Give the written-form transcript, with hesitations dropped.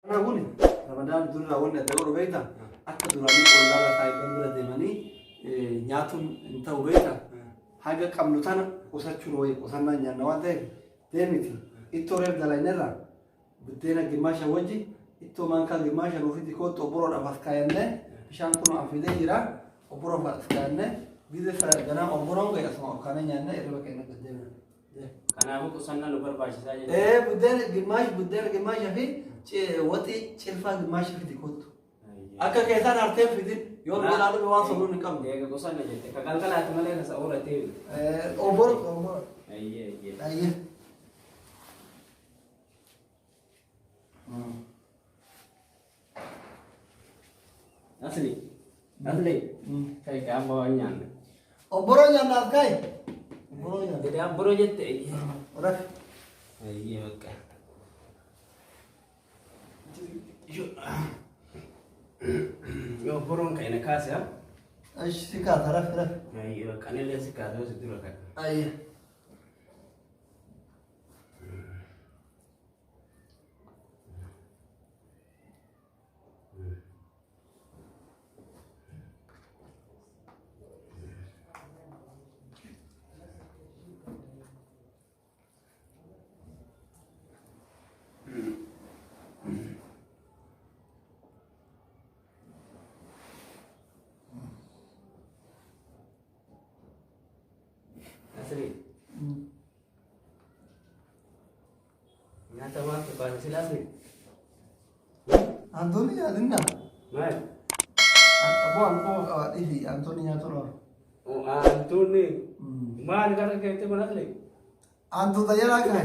Kana kun Ramadaan durraa wanni adda godhu beektaa? Akka duraanii ollaarra saayibban bira deemanii nyaatuun hin ta'u beektaa? Haga qabnu tana qusachuun wayya qusannaan nyaanna waan ta'eef deemiti ittoo reef dalaynerraa buddeena gimmaasha wajji ittoo maankaa gimmaasha nuu fidi koottu obboroodhaaf as kaayannee bishaan kun an fidee jira obboroof as kaayannee gizee ganama obboroon ga'e asuma ol kaanee nyaannee irriba keenya gad deemna. Kanaafuu qusannaa nu barbaachisaa jechuudha. Ee buddeena gimmaash buddeena gimmaasha fi waxii cilfaa gimmaasha fidi kottu. Akka keessaan harteen fidin yoo nu jalaa dhume waan sobnuun hin qabnu. Eega qusanna jette ka galgalaati malee ka sa'uuratee. Oboro oboro. Ayyee ayyee. Ayyee. Asli. Asli. Kai ka amma waan nyaanne. Obboroo nyaannaaf ka'i. Obboroo nyaanna. Gadi abboroo jette. Rafi. Ayyee bakka. Yoo obboroon ka'e na kaase ha. Ashi si kaasa rafi rafi. Ayyee bakka anillee si kaase yoo si dura ka'e. Ayyee. Asli. Nyaata maaltu kaase sila asli? Antooni nyaatinna. Maal? Aboo ankoo dhiisi antooni nyaatu oolu. Antuunni maal gara keetti kun asli? Antuuta jalaa kaa'e.